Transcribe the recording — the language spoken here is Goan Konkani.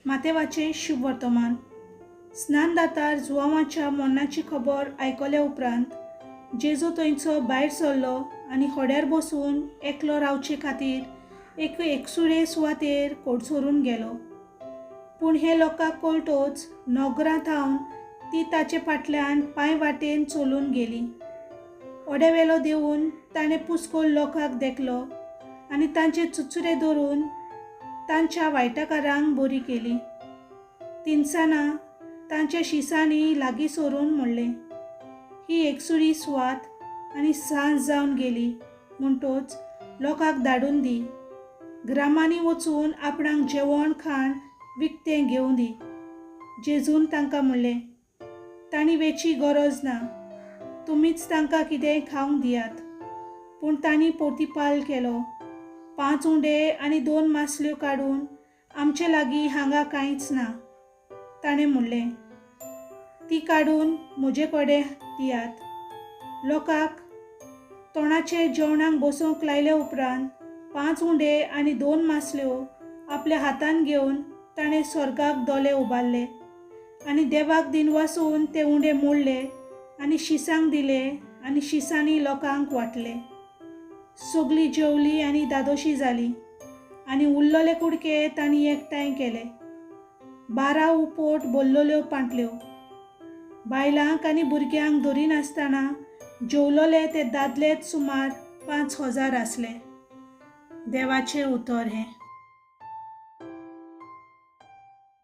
मातेवाचें शुभवर्तमान. स्नानदातार जुवांवाच्या मरणाची खबर आयकले उपरांत जेजू थंयचो भायर सरलो आनी होड्यार बसून एकलो रावचे खातीर एक एकसुरे सुवातेर कोडसरून गेलो. पूण हे लोकांक कळटोच नगरां थावन ती ताचे फाटल्यान पांय वाटेन चलून गेली. ओड्यावेलो देंवून ताणें पुस्कोल लोकांक देखलो आनी तांचे चुचुरे धरून तांच्या वायटकारांक बरी केली. तिनसाना तांच्या शिसांनी लागीं सरून म्हणलें, ही एकसुरी सुवात आनी सांज जावन गेली म्हणटोच लोकांक धाडून दी. ग्रामांनी वचून आपणाक जेवण खाण विकतें घेवं दी. जेजून तांकां म्हणलें, तांणी वेची गरज ना, तुमीच तांकां कितेंय खावंक दियात. पूण तांणी पोर्तिपाल केलो, 5 उंडे आनी 2 मासल्यो काडून आमचे लागीं हांगा कांयच ना. ताणें म्हणलें, ती काडून म्हजे कडेन दियात. लोकांक तोंडाचे जेवणाक बसोवंक लायले उपरांत 5 उंडे आनी 2 मासल्यो आपल्या हातान घेवन ताणें स्वर्गाक दोले उबारले आनी देवाक दिनवासून ते उंडे मोडले आनी शिसांक दिले आनी शिसांनी लोकांक वांटले. सगळीं जेवली आनी दादोशी जाली आनी उरलेले कुडके तांणी एकठांय केले. 12 उपोट भरलेल्यो पांटल्यो. बायलांक आनी भुरग्यांक धरिनासतना जेवलोले ते दादलेच सुमार 5000 आसले. देवाचें उतर हें.